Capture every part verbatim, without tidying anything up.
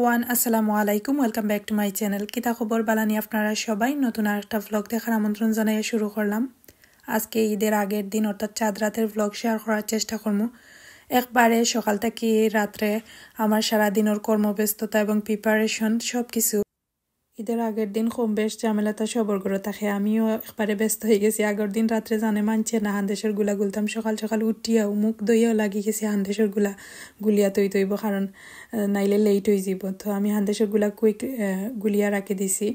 Everyone, আসসালামু আলাইকুম, welcome back to my channel। কিতা খবর, বালানি আপনারা সবাই? নতুন আরেকটা ভ্লগ দেখার আমন্ত্রণ জানাইয়া শুরু করলাম। আজকে ঈদের আগের দিন, অর্থাৎ চাঁদ রাতের ভ্লগ শেয়ার করার চেষ্টা করমু। একবারে সকাল থাকি রাত্রে আমার সারা দিনর কর্মব্যস্ততা এবং প্রিপারেশন সব কিছু। ঈদের আগের দিন কম বেশ ঝামেলাটা সবর ঘরো থাকে। আমিও একবারে ব্যস্ত হয়ে গেছি। আগের দিন রাত্রে জানে মানছে না, হান্দেশর গুলা গুলতাম। সকাল সকাল উঠিয়াও মুখ ধুইয়াও লাগি গেছি হান্দেশর গুলা গুলিয়া তৈ তৈব, কারণ আহ, নাইলে লেট হয়ে যাব। তো আমি হান্দেশর গুলা কুইক গুলিয়া রাখি দিছি।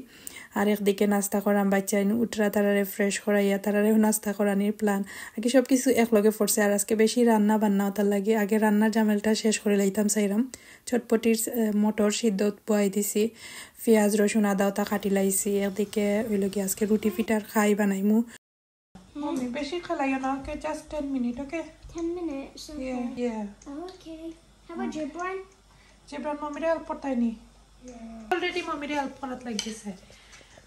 আর একদিকে নাস্তা করাম, বাচ্চা ইন উঠরা, তারারে ফ্রেশ করাইয়া তারারেও নাস্তা করানির প্ল্যান। আর কি সব কিছু একলগে পড়ছে। আর আজকে বেশি রান্না বান্না ওটার লাগি আগে রান্নার ঝামেলাটা শেষ করে লাইতাম চাইরাম। চটপটির আহ, মটর সিদ্ধ বয়াই দিছি, পেঁয়াজ, রসুন, আদা ওটা কাটি লাইছি। একদিকে হইল কি আজকে রুটি পিঠার খাই বানাইমু। Mommy, বেশি খেলাইও না, okay? Just ten minute, okay? Ten minutes, okay. Yeah, yeah. Okay. How about Gibran? Gibran, মমিরে হেল্প করতাই নি? Already মমিরে হেল্প করাত লাগিছে।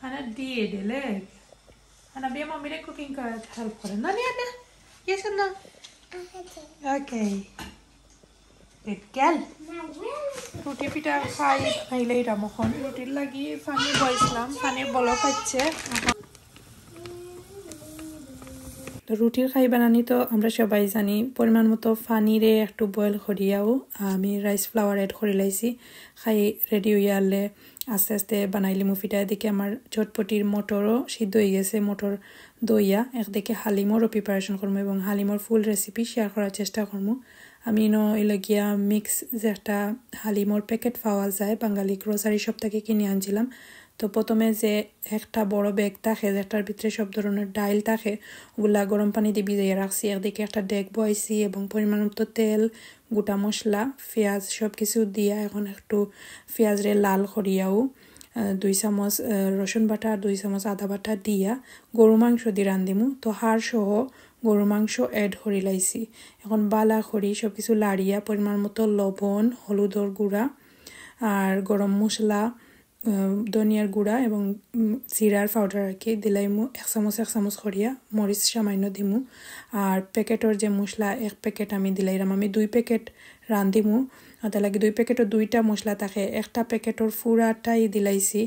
আনা দিয়ে দিলে। আনা বিয়ে মমিরে কুকিং করাত হেল্প করে। না, নিয়ে না। Yes or no? Okay. Good girl. রুটি পিঠা খাই খাইলেই রামখন। রুটির লাগি পানি বইছিলাম, পানির বলক হচ্ছে। তো রুটির খাই বানানি তো আমরা সবাই জানি, পরিমাণ মতো পানিরে একটু বয়েল করিয়াও আমি রাইস ফ্লাওয়ার অ্যাড করে লাইছি। খাই রেডি হইয়া আনলে আস্তে আস্তে বানাইলিমু পিঠা। এদিকে আমার চটপটির মটরও সিদ্ধ হয়ে গেছে, মটর দইয়া। একদিকে হালিমরও প্রিপারেশন করবো এবং হালিমর ফুল রেসিপি শেয়ার করার চেষ্টা করবো। আমি ইনো ইলগিয়া মিক্স যে একটা হালিমর প্যাকেট পাওয়া যায় বাঙালি গ্রোসারি শপ থেকে কিনে আনছিলাম। তো প্রথমে যে একটা বড় ব্যাগ থাকে, যেটার ভিতরে সব ধরনের ডাইল থাকে, ওগুলা গরম পানি দিয়ে ভিজাইয়া রাখছি। একদিকে একটা ডেগ বয়াইছি এবং পরিমাণ মতো তেল, গোটা মশলা, পেঁয়াজ সব কিছু দিয়া এখন একটু পেঁয়াজরে লাল করিয়াও, আহ, দুই চামচ, আহ, রসুন বাটা আর দুই চামচ আদা বাটা দিয়া গরু মাংস দি রান্ধিমু। তো হাড় সহ গরু মাংস অ্যাড করি লাইছি। এখন বালা করি সব কিছু লাড়িয়া পরিমাণ মতো লবণ, হলুদর গুঁড়া আর গরম মশলা, আহ, ধনিয়ার গুঁড়া এবং, উম, জিরার পাউডার আর কি দিলাইমু এক চামচ এক চামচ করিয়া, মরিচ সামান্য দিমু। আর প্যাকেটর যে মশলা এক প্যাকেট আমি দিলাইরাম, আমি দুই প্যাকেট রান্ধিমু। ওটার লাগি দুই প্যাকেটও দুইটা মশলা থাকে, একটা প্যাকেটর পুরাটাই দিলাইছি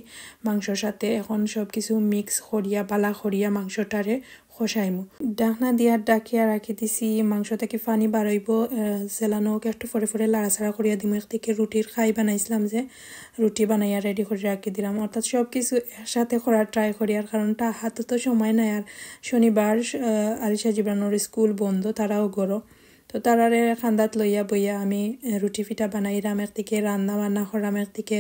মাংসর সাথে। এখন সব কিছু মিক্স করিয়া বালা করিয়া মাংসটারে কষাইমু। ঢাকনা দিয়া ঢাকিয়া রাখি দিছি। মাংস থাকি পানি বারইব, আহ, জেলানো হোক, একটু পরে পরে লাড়াচাড়া করিয়া দিমু। একদিকে রুটির খাই বানাইছিলাম যে, রুটি বানাইয়া রেডি করে রাখি দিলাম। অর্থাৎ সব কিছু একসাথে করার ট্রাই করি, আর কারণটা হাতে তো সময় নাই। আর শনিবার, আহ, আলিশা জিবরানোর স্কুল বন্ধ, তারাও ঘরো। তো তারারে কান্দাত লইয়া বইয়া আমি, আহ, রুটি পিঠা বানাইরাম, একদিকে রান্না বান্না করাম, একদিকে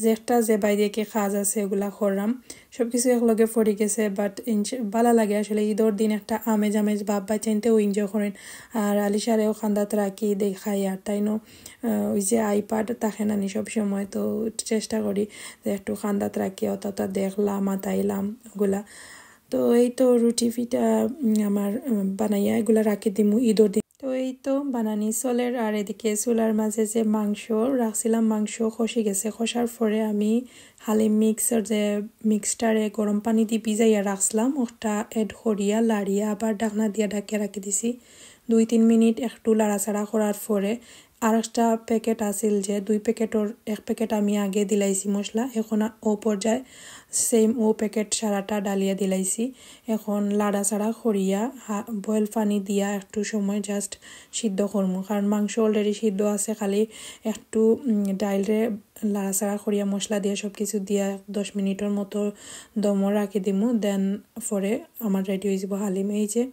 যে একটা যে বাইরে কি কাজ আছে ওগুলা করাম। সব কিছু একলগে পড়ি গেছে, বাট ভালা লাগে আসলে। ঈদর দিন একটা আমেজ আমেজ ভাব, বাচ্চাইন্তেও এনজয় করেন। আর আলিশারেও কান্দাত রাখি দেখাই, আর তাইনও, আহ, ওই যে আইপ্যাড থাকে না নি সব সময়, তো চেষ্টা করি যে একটু কান্দাত রাখি অত অত দেখলাম, মাতাইলাম ওগুলা। তো এই তো রুটি পিঠা, উম, আমার, উম, বানাইয়া এগুলা রাখি দিমু ঈদর দিন। তো এই তো বানানি চলের, আর এদিকে চুলার মাঝে যে মাংস রাখছিলাম, মাংস কষি গেছে। কষার পরে আমি হালিম মিক্সর যে মিক্সটারে গরম পানি দি ভিজাইয়া রাখছিলাম, ওটা অ্যাড করিয়া লাড়িয়া আবার ঢাকনা দিয়া ঢাকিয়া রাখি দিছি। দুই তিন মিনিট একটু লাড়াচাড়া করার পরে আর একটা প্যাকেট আছিল যে দুই প্যাকেটর এক প্যাকেট আমি আগে দিলাইছি মশলা, এখন আ-, ও পর্যায়ে সেম ও প্যাকেট সারাটা ডালিয়া দিলাইছি। এখন লাড়াচাড়া করিয়া হা-, বয়েল পানি দিয়া একটু সময় জাস্ট সিদ্ধ করমু, কারণ মাংস অলরেডি সিদ্ধ আছে, খালি একটু, উম, ডাইলরে লাড়াচাড়া করিয়া মশলা দিয়া সব কিছু দিয়া দশ মিনিটর মতো দমও রাখি দিমু। দেন পরে আমার রেডি হয়ে যাব হালিম। এই যে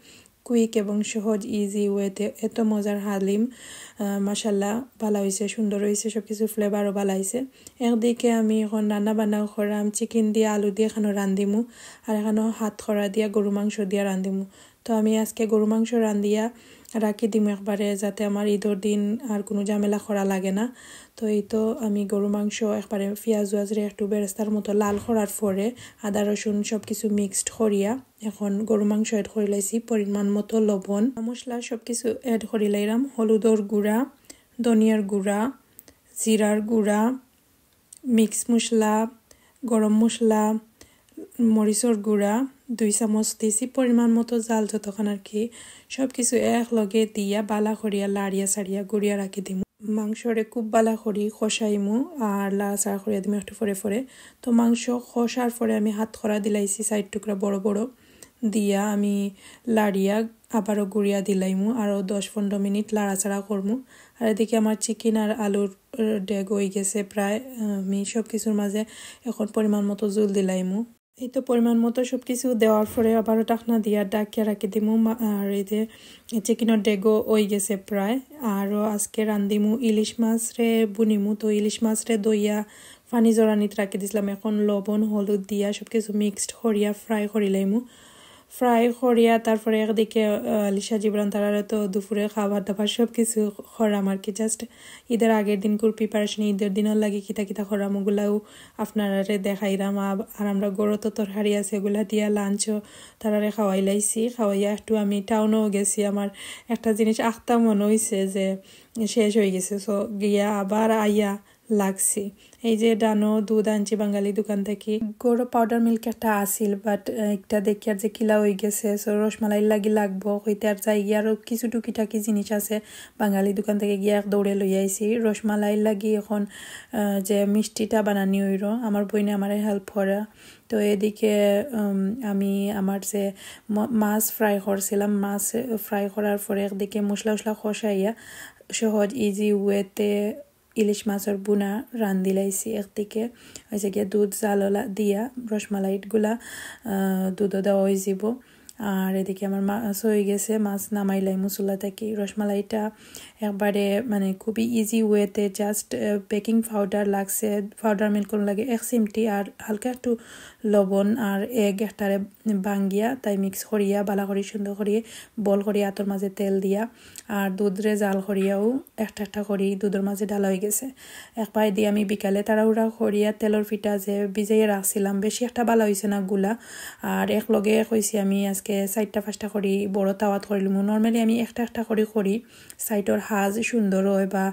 কুইক এবং সহজ, ইজি ওয়েতে এত মজার হালিম, আহ, মাশাল্লাহ, ভালা হইছে, সুন্দর হইছে, সব কিছু ফ্লেভারও ভালা হইছে। একদিকে আমি এখন রান্না বান্না করাম, চিকেন দিয়ে আলু দিয়ে এখানো রান্ধিমু, আর এখানো হাত করা দিয়া গরু মাংস দিয়া রান্ধিমু। তো আমি আজকে গরু মাংস রান্ধিয়া রাখি দিমু একবারে, যাতে আমার ঈদর দিন আর কোনো ঝামেলা করা লাগে না। তো এই তো আমি গরু মাংস একবারে পিঁয়াজ উয়াজরে একটু বেরেস্তার মতো লাল করার পরে আদা রসুন সব কিছু মিক্সড করিয়া এখন গরু মাংস অ্যাড করি লাইছি, পরিমাণ মতো লবণ, মশলা সব কিছু অ্যাড করি লাইরাম, হলুদর গুঁড়া, ধনিয়ার গুঁড়া, জিরার গুঁড়া, মিক্স মশলা, গরম মশলা, মরিচর গুঁড়া দুই চামচ দিছি, পরিমাণ মতো জাল যতক্ষণ আর কি। সব কিছু একলগে দিয়া বালা করিয়া লাড়িয়া সাড়িয়া গুড়িয়া রাখি দিমু। মাংসরে খুব বালা করি কষাইমু আর লাড়াচাড়া করিয়া দিমু একটু পরে পরে। তো মাংস কষার পরে আমি হাতকরা দিলাইছি চাইর টুকরা বড় বড়, দিয়া আমি লাড়িয়া আবারও গুড়িয়া দিলাইমু, আরও দশ পনেরো মিনিট লাড়াচাড়া করমু। আর এদিকে আমার চিকেন আর আলুর, আহ, ডেগ অই গেছে প্রায়। আহ, আমি সব কিছুর মাঝে এখন পরিমাণ মতো জুল দিলাইমু। এই তো পরিমাণ মতো সব কিছু দেওয়ার পরে আবারও ঢাকনা দিয়া ঢাকিয়া রাখি দিমু। মা-, আর এই যে চিকেনর ডেগও অই গেছে প্রায়। আরও আজকে রান্ধিমু ইলিশ মাছরে বুনিমু। তো ইলিশ মাছরে ধইয়া পানি জড়ানিত রাখি দিছিলাম। এখন লবণ, হলুদ দিয়া সব কিছু মিক্সড করিয়া ফ্রাই করি লাইমু। ফ্রাই করিয়া তারপরে একদিকে, আহ, আলিশা জিবরান তারারে তো দুপুরে খাবার দাবার সব কিছু করাম আর কি। জাস্ট ঈদের আগের দিন কুর প্রিপারেশন, ঈদের দিনর লাগি কিতা কিতা করাম ওগুলাও আপনারারে দেখাইরাম। আব-, আর আমরা গরো তো তরকারি আছে, ওগুলা দিয়া লাঞ্চও তারারে খাওয়াই লাইছি। খাওয়াইয়া একটু আমি টাউনও গেছি। আমার একটা জিনিস আখতা মনে অইছে যে শেষ অই গেছে, সো গিয়া আবার আইয়া লাগছি। এই যে ডানো দুধ আনছি বাঙালি দোকান থাকি। গরো পাউডার মিল্ক একটা আছিল, বাট একটা দেখিয়ার যে কিলা অই গেছে। সো রসমালাইর লাগি লাগবো কইতে আর যাই গিয়া আরও কিছু টুকিটাকি জিনিস আছে বাঙালি দোকান থাকি গিয়া এক দৌড়ে লই আইছি। রসমালাইর লাগি এখন, আহ, যে মিষ্টিটা বানানি অইরো, আমার বইনে আমারে হেল্প করা। তো এদিকে, উম, আমি আমার যে ম-, মাছ ফ্রাই করছিলাম, মাছ ফ্রাই করার পরে একদিকে মশলা উশলা কষাইয়া সহজ ইজি ওয়েতে ইলিশ মাছর বুনা রান্ধিলাইছি। একদিকে অইছে গিয়া দুধ জাললা দিয়া রসমালাইগুলা, আহ, দুধও দেওয়া অই যিবো। আর এদিকে আমার মাছ অই গেছে, মাছ নামাইলাইমু চুলা থাকি। রসমালাইটা একবারে মানে খুবই ইজি ওয়েতে, জাস্ট বেকিং পাউডার লাগছে, পাউডার মিল্ক কোনো লাগে এক চিমটি, আর হালকা একটু লবণ আর এগ একটারে ভাঙ্গিয়া তাই মিক্স করিয়া বালা করি সুন্দর করি বল করি আতর মাঝে তেল দিয়া আর দুধরে জাল করিয়াও একটা একটা করি দুধর মাঝে ঢালা অই গেছে। এক পায়ে দিয়ে আমি বিকালে তাড়াহুড়া করিয়া তেলর ফিটা যে ভিজাইয়া রাখছিলাম, বেশি একটা বালা অইছে না গুলা। আর এক লগে কইছি আমি আজকে চাইরটা পাঁচটা করি বড় তাওয়াত করিলিমু। নর্মালি আমি একটা একটা করি করি, সাইডর হাজ সুন্দর অয় বা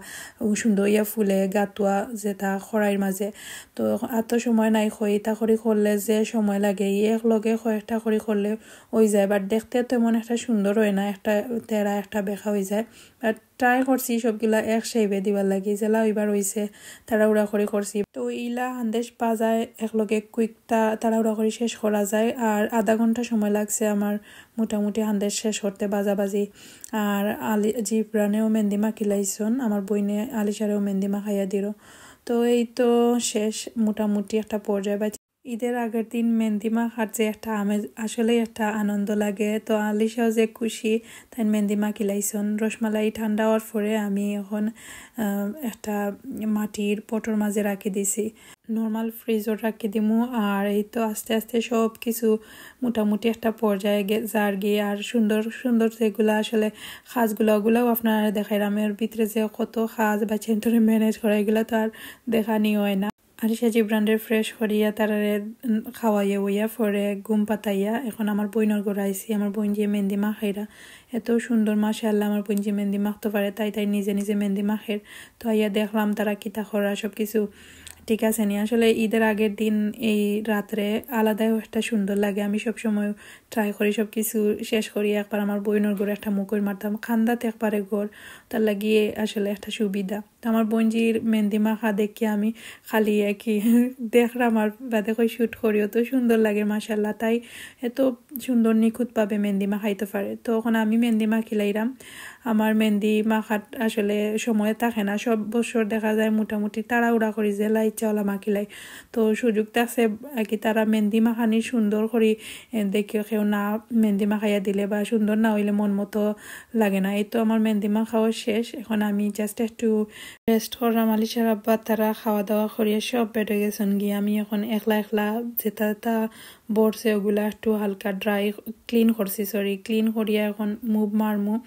সুন্দর অইয়া ফুলে গাতুয়া যেটা কড়াইর মাঝে। তো অত সময় নাই, কই ইতা করি করলে যে সময় লাগে, ই এক লগে কয়েকটা করি করলে অই যায়, বাট দেখতে তেমন একটা সুন্দর অয় না, একটা তেরা একটা বেঁকা অই যায়। বাট ট্রাই করছি সবগুলা এক শেপে দিবার লাগি, যেলা অইবার অইছে, তাড়াহুড়া করি করছি। তো ইলা হান্দেশ বাজায় এক লগে কুইক তা-, তাড়াহুড়া করি শেষ করা যায়। আর আধা ঘন্টা সময় লাগছে আমার মোটামুটি হান্দেশ শেষ করতে বাজাবাজি। আর আলি-, জিবরানেও মেহেন্দি মাখিলাইছন, আমার বইনে আলিশারেও মেহেন্দি মাখাইয়া দিল। তো এই তো শেষ মোটামুটি একটা পর্যায়ে। বা ঈদের আগের দিন মেহেন্দি মাখার যে একটা আমেজ, আসলেই একটা আনন্দ লাগে। তো আলিশাও যে খুশি, তাই মেহেন্দি মাখিলাইছন। রসমালাই ঠান্ডা হওয়ার পরে আমি এখন, আহ, একটা মাটির পটর মাঝে রাখি দিছি, নর্মাল ফ্রিজও রাখি দিমু। আর এই তো আস্তে আস্তে সব কিছু মোটামুটি একটা পর্যায়ে গে-, যার গিয়ে। আর সুন্দর সুন্দর যেগুলা আসলে কাজগুলা, ওগুলাও আপনারা দেখাইলাম। এর ভিতরে যে কত কাজ বা চেন্তরে ম্যানেজ করা, এগুলা তো আর দেখানি হয় না। আলিশা জিবরানরে ফ্রেশ করিয়া তারারে, উম, খাওয়াইয়া উইয়া পরে ঘুম পাতাইয়া এখন আমার বইনর ঘরে আইছি। আমার বইন যে মেহেন্দি মাখাইরা, এত সুন্দর, মাশাআল্লাহ, আমার বইন যে মেহেন্দি মাখতে পারে, তাই তাই নিজে নিজে মেহেন্দি মাখের। তো আইয়া দেখলাম তারা কিতা করা, সব কিছু ঠিক আছে নি। আসলে ঈদের আগের দিন এই রাত্রে আলাদাই একটা সুন্দর লাগে। আমি সব সময় ট্রাই করি সব কিছু শেষ করি একবার আমার বইনর ঘরে একটা মুখর মারতাম, কান্দাত একবারে ঘর, তার লাগিয়ে আসলে একটা সুবিধা। তো আমার বইনজির মেহেন্দি মাখা দেখি আমি খালি একই দেখলাম আর বাদে কই শ্যুট করি, অত সুন্দর লাগে মাশাআল্লাহ। তাই এত সুন্দর নিখুঁতভাবে মেহেন্দি মাখাইতে পারে। তো এখন আমি মেহেন্দি মাখিলাইরাম। আমার মেহেন্দি মাখাত আসলে সময় থাকে না, সব বছর দেখা যায় মোটামুটি তাড়াহুড়া করি যেলা ইচ্ছা ওলা মাখিলাই। তো সুযোগ থাকছে আর কি, তারা মেহেন্দি মাখানি সুন্দর করি, এ, দেখি কেউ না মেহেন্দি মাখাইয়া দিলে বা সুন্দর না অইলে মন মতো লাগে না। এই তো আমার মেহেন্দি মাখাও শেষ, এখন আমি জাস্ট একটু রেস্ট করলাম। আলিশার আব্বা তারা খাওয়া দাওয়া করিয়া সব বেড অই গেছন গিয়া। আমি এখন একলা একলা যেটা তা বরছে ওগুলা একটু হালকা ড্রাই ক্লিন করছি, সরি, ক্লিন করিয়া এখন মুভ মারমু।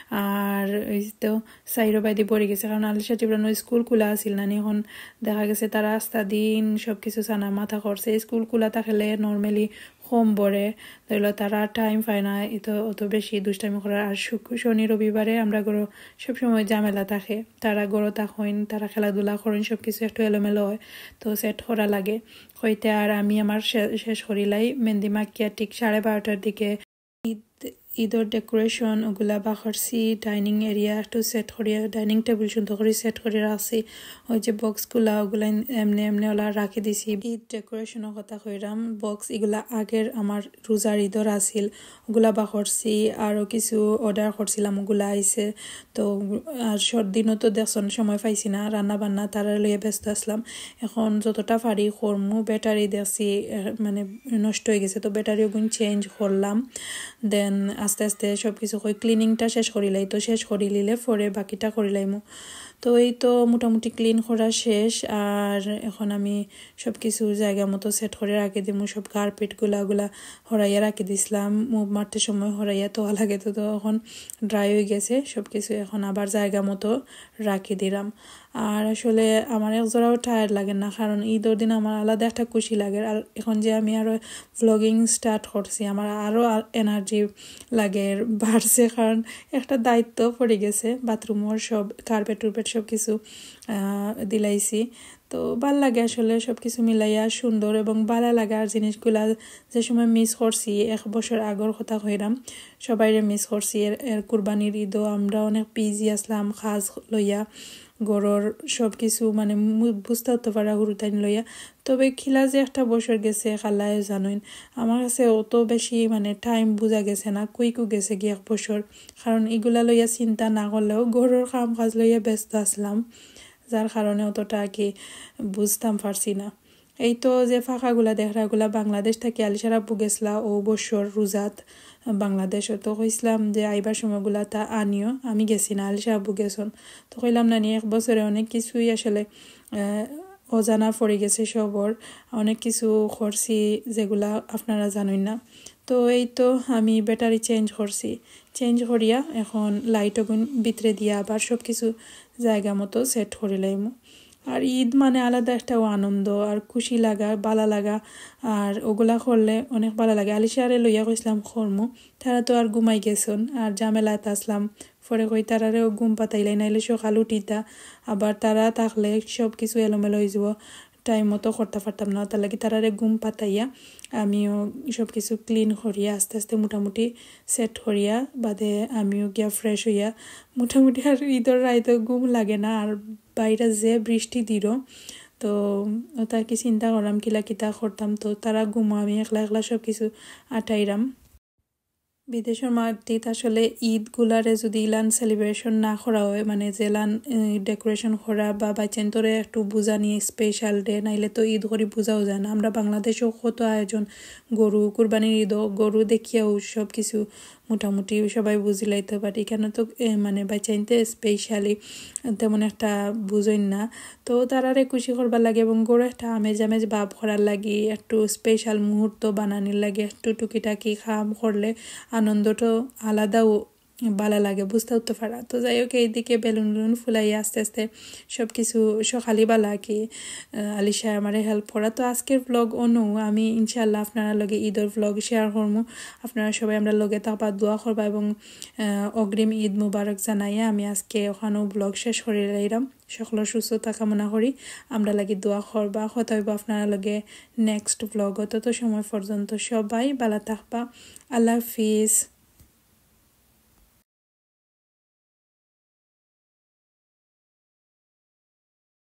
আর এই তো সাইডো বাইদি ভরি গেছে, কারণ আলিশা জিবরানর স্কুল খোলা আছিল না নি। এখন দেখা গেছে তারা আস্তা দিন সব কিছু সানা মাথা করছে। স্কুল খোলা থাকলে নর্মালি কম ভরে, ধরি লও তারা টাইম পায় না এত, অত বেশি দুষ্টামি করার। আর শুক-, শনি রবিবারে আমরা ঘরো সবসময় ঝামেলা থাকে, তারা ঘরো থাকইন, তারা খেলাধুলা করইন, সব কিছু একটু এলোমেলো হয়, তো সেট করা লাগে। কইতে আর আমি আমার শে-, শেষ করিলাই মেহেন্দি মাখিয়া ঠিক সাড়ে বারোটার দিকে। ঈদ, ঈদর ডেকোরেশন ওগুলা বার করছি, ডাইনিং এরিয়া একটু সেট করিয়া, ডাইনিং টেবিল সুন্দর করি সেট করি রাখছি। ওই যে বক্সগুলা ওগুলা এমনে এমনে ওলা রাখি দিছি। ঈদ ডেকোরেশনর কথা কইরাম, বক্স ইগুলা আগের আমার রোজার ঈদর আছিল, ওগুলা বার করছি। আরও কিছু অর্ডার করছিলাম, ওগুলা আইছে। তো আর শর্ট দিনও তো দেখছন সময় পাইছি না, রান্না বান্না তারা লইয়া ব্যস্ত আসলাম। এখন যতটা পারি করমু, ব্যাটারি দেখছি মানে নষ্ট হয়ে গেছে, তো ব্যাটারি ওগুন চেঞ্জ করলাম। দেন আস্তে আস্তে সব কিছু কই ক্লিনিংটা শেষ করিলাই, তো শেষ করিলিলে পরে বাকিটা করিলাইমু। তো এই তো মোটামুটি ক্লিন করা শেষ। আর এখন আমি সব কিছু জায়গা মতো সেট করে রাখি দিমু। সব কার্পেটগুলা ওগুলা হরাইয়া রাখি দিছিলাম, মুভ মারতে সময় হরাইয়া তো লাগে, তো তো এখন ড্রাই হয়ে গেছে সব কিছু। এখন আবার জায়গা মতো রাখি দিলাম। আর আসলে আমার এক জোড়াও টায়ার্ড লাগে না, কারণ ঈদর দিন আমার আলাদা একটা খুশি লাগে। আর এখন যে আমি আরও ভ্লগিং স্টার্ট করছি, আমার আরও এনার্জি লাগে বাড়ছে, কারণ একটা দায়িত্ব পড়ে গেছে। বাথরুমর সব কার্পেট টুরপেট সব কিছু দিলাইছি। তো ভালা লাগে আসলে সব কিছু মিলাইয়া সুন্দর এবং ভালা লাগার জিনিসগুলা। যে সময় মিস করছি, এক বছর আগর কথা কইরাম, সবাইরে মিস করছি। এর এর কুরবানির ঈদও আমরা অনেক বিজি আসলাম কাজ লইয়া, ঘরর সব কিছু মানে মু- বুঝতে হতে পারা হুরুতাইন লইয়া। তবে খিলা যে একটা বছর গেছে, খালায় জানইন, আমার কাছে অত বেশি মানে টাইম বুঝা গেছে না, কুইকু গেছে গিয়া এক বছর। কারণ ইগুলা লইয়া চিন্তা না করলেও ঘরর কাম কাজ লইয়া ব্যস্ত আসলাম, যার কারণে অতটা আর কি বুঝতাম পারছি না। এই তো যে ফাঁকাগুলা দেখরা, এগুলা বাংলাদেশ থাকি আলিশার আব্বু গেছলা ও বছর রোজাত বাংলাদেশ। তো কইছিলাম যে আইবার সময়গুলা তা আনিও, আমি গেছি না, আলিশার আব্বু গেছন। তো কইলাম নানি, এক বছরে অনেক কিছুই আসলে আহ, অজানা পড়ে গেছে সবর, অনেক কিছু করছি যেগুলা আপনারা জানইন না। তো এই তো আমি ব্যাটারি চেঞ্জ করছি, চেঞ্জ করিয়া এখন লাইট ওগুন ভিতরে দিয়া আবার সব কিছু জায়গা মতো সেট করিলাইমু। আর ঈদ মানে আলাদা একটা আনন্দ আর খুশি লাগা, ভালা লাগা। আর ওগুলা করলে অনেক ভালা লাগে। আলিশারে লইয়া কইছিলাম করমু, তারা তো আর ঘুমাই গেছন, আর ঝামেলাত আসলাম। পরে কই তারারেও ঘুম পাতাইলাই, নাইলে সকাল উঠিতা। আবার তারা থাকলে সব কিছু এলোমেলো হয়ে যাব, টাইম মতো করতে পারতাম না। তার লাগি তারারে ঘুম পাতাইয়া আমিও সব কিছু ক্লিন করিয়া আস্তে আস্তে মোটামুটি সেট করিয়া বাদে আমিও গিয়া ফ্রেশ হইয়া মোটামুটি আর ঈদর রাইতো ঘুম লাগে না। আর বাইরে যে বৃষ্টি দিল, তো ওটা কি চিন্তা করলাম কিলা কিতা করতাম। তো তারা ঘুমো, আমি একলা একলা সব কিছু আটাইরাম। বিদেশর মাটিত আসলে ঈদগুলারে যদি ইলান সেলিব্রেশন না করা হয়, মানে যেলান ডেকোরেশন করা বা বাচ্চাইন্তরে একটু বুঝানি স্পেশাল ডে, নাইলে তো ঈদ করি বুঝাও যায় না। আমরা বাংলাদেশও কত আয়োজন, গরু কুরবানির ঈদও গরু দেখিয়াও সব কিছু মোটামুটি সবাই বুঝিলাইতে পারি। কেন তো এ, মানে বাচ্চাইন্তে স্পেশালি তেমন একটা বুঝইন না। তো তারারে খুশি করবার লাগি এবং ঘরো একটা আমেজ আমেজ ভাব করার লাগি, একটু স্পেশাল মুহূর্ত বানানির লাগি একটু টুকিটাকি কাম করলে আনন্দটা আলাদাও ভালা লাগে, বুঝতে তো পারা। তো যাই হোক, এইদিকে বেলুন বেলুন ফুলাইয়া আস্তে আস্তে সব কিছু সকালই বালা কি আহ, আলিশা আমারে হেল্প করা। তো আজকের ভ্লগ অনু আমি ইনশাআল্লাহ আপনারা লগে ঈদর ভ্লগ শেয়ার করমু। আপনারা সবাই আমরা লগে থাকবা, দোয়া করবা এবং আহ, অগ্রিম ঈদ মুবারক জানাইয়া আমি আজকে ওখানেও ভ্লগ শেষ করি লাইরাম। সকলের সুস্থতা কামনা করি, আমরা লাগি দোয়া করবা। কথা হইব আপনারা লগে নেক্সট ভ্লগ। তত সময় পর্যন্ত সবাই ভালা থাকবা। আল্লাহ হাফিজ।